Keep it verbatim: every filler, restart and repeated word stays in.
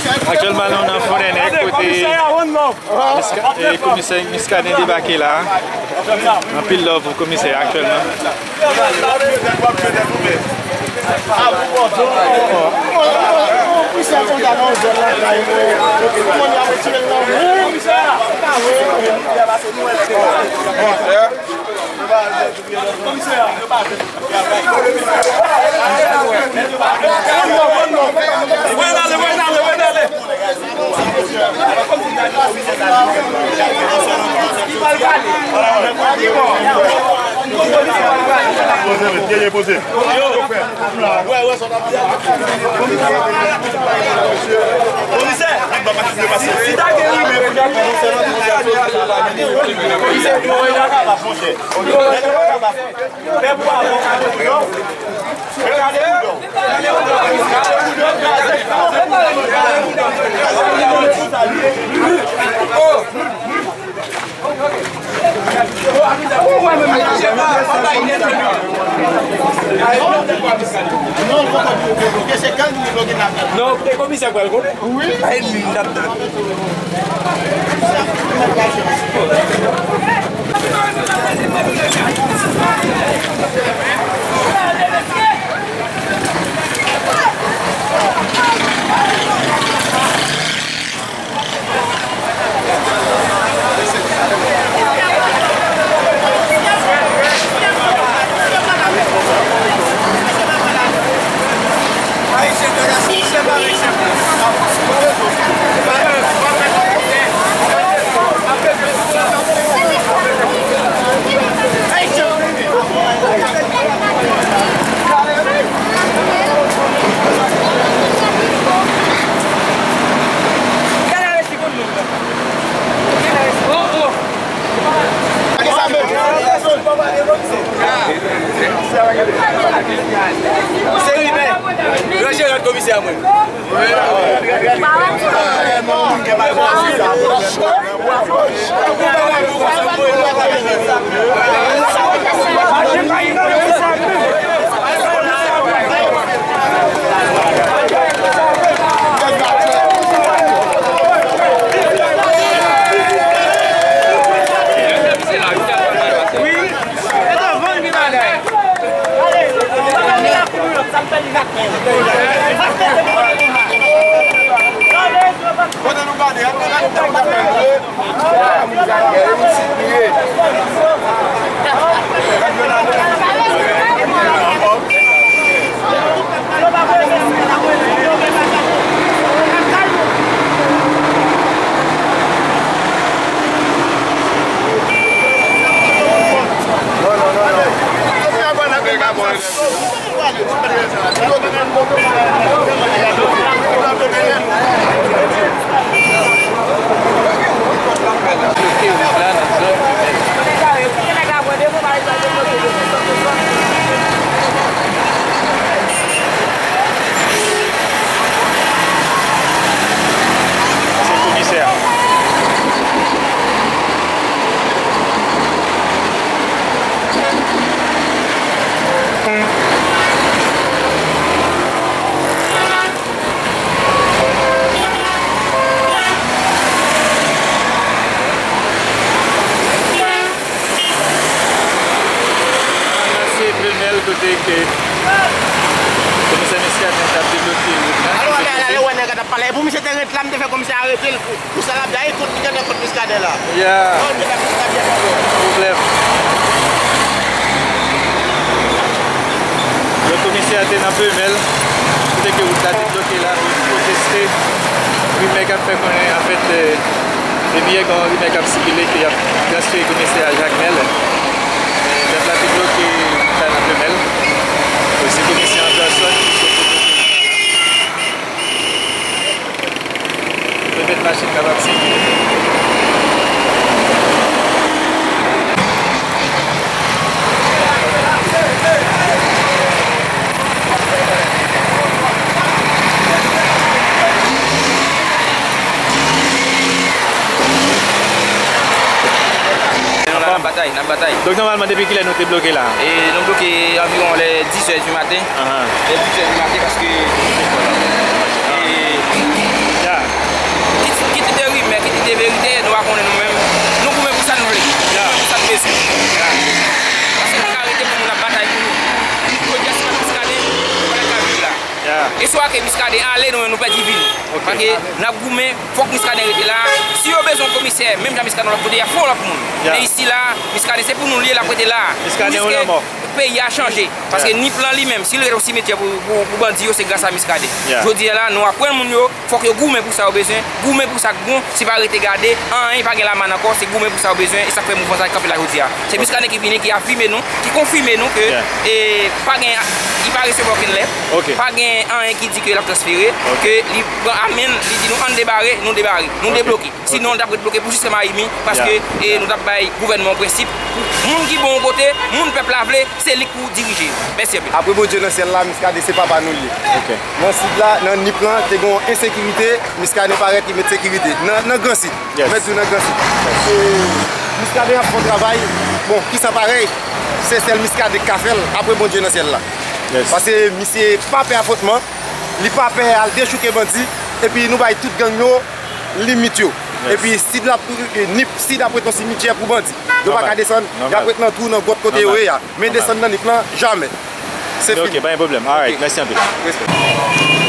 Aktyèlman, nou nan Fondènèg, kote Miska-, eh, komisè Muscadin debake la. Anpil love pou komisè a aktyèlman. Poze, men, poze. Non, e komisè pral konnen. Wi. Ay, li, n ap tann. Se rimè. Yo jere komisè a mwen. Kote nou gade a? Se komisè a. Nan se Plemèl kote ke komisè Miskaden t ap debloke wout lan. Alò, alè, alè, wè nèg la t ap pale. Pou misye te ret la, m te fè komisè a arete l pou, pou sa l ap di a, e kont li gentan kont Miskaden la. Ya. Pwoblèm. Donk, komisè a te nan Plemèl, kote ke wout la te bloke la pou pwoteste rimè k ap fè konnen, anfèt, eh, depi yè, gen yon rimè k ap sikile ke y ap transfere komisè a Jakmèl. Men pèp la te bloke wout la nan Plemèl. E se komisè an pèsòn ki sot Pèmèt machin kapab sikile. N ap batay, n ap batay. Donk, nòmalman, depi kilè nou te bloke la? E nou bloke anviwon lè dis è di maten. Ahan. Lè dis è di maten, paske, e, ya, Swa ke Muscadin ale, nou menm nou pèdi vi nou. Paske n ap goumen, fòk Muscadin rete la. Si yo bezwen komisè, menm jan Muscadin lòt kote, y a fè yon lòt moun. Men isi la, Muscadin se pou nou l ye, l ap rete la. Jiske peyi a chanje. Paske Nip lan li menm, si l rete yon simityè pou, pou, pou bandi yo, se gras a Muscadin. Jodi a la, nou aprann moun yo, fòk yo goumen pou sa yo bezwen, goumen pou sa k bon, se pa rete gade, anyen pa gen lamann ankò, se goumen pou sa yo bezwen, e sa k fè mouvman sa kanpe la jodi a. Se Muscadin ki vini, ki afime nou, ki konfime nou ke e, pa gen, li pa resevwa okenn lèt, pa gen anyen ki di ke l ap transfere, ke li pran amèn, li di nou ann debare, nou debare, nou debloke. Sinon, n t ap ret bloke pou jis Mayimi, paske e, nou t ap bay gouvènman yon prensip pou moun ki bon yon kote, moun pèp la vle, se li k pou dirije. Mèsi anpil. Apre Bondye nan syèl la, Muscadin se papa nou l ye. Nan sid la, nan Nip lan, te gen yon ensekirite, Muscadin parèt, li met sekirite. Nan, nan Gran Sid. Mèt di w nan Gran Sid. E, Muscadin ap fè yon travay, bon, ki san parèy, se sèl Muscadin k ka fè l, apre Bondye nan syèl la. Paske misye pa pè afwontman, li pa pè al dechouke bandi, epi nou bay tout gang yo limit yo. Epi Sid la, e, Nip Sid ap ret yon simityè pou bandi. Yo pa ka desann, y ap ret nan twou, nan gwòt kote yo ye a. Men desann nan Nip lan, jamè. Se fini. Ok, pa gen pwoblèm. Alright, mèsi anpil. Respè.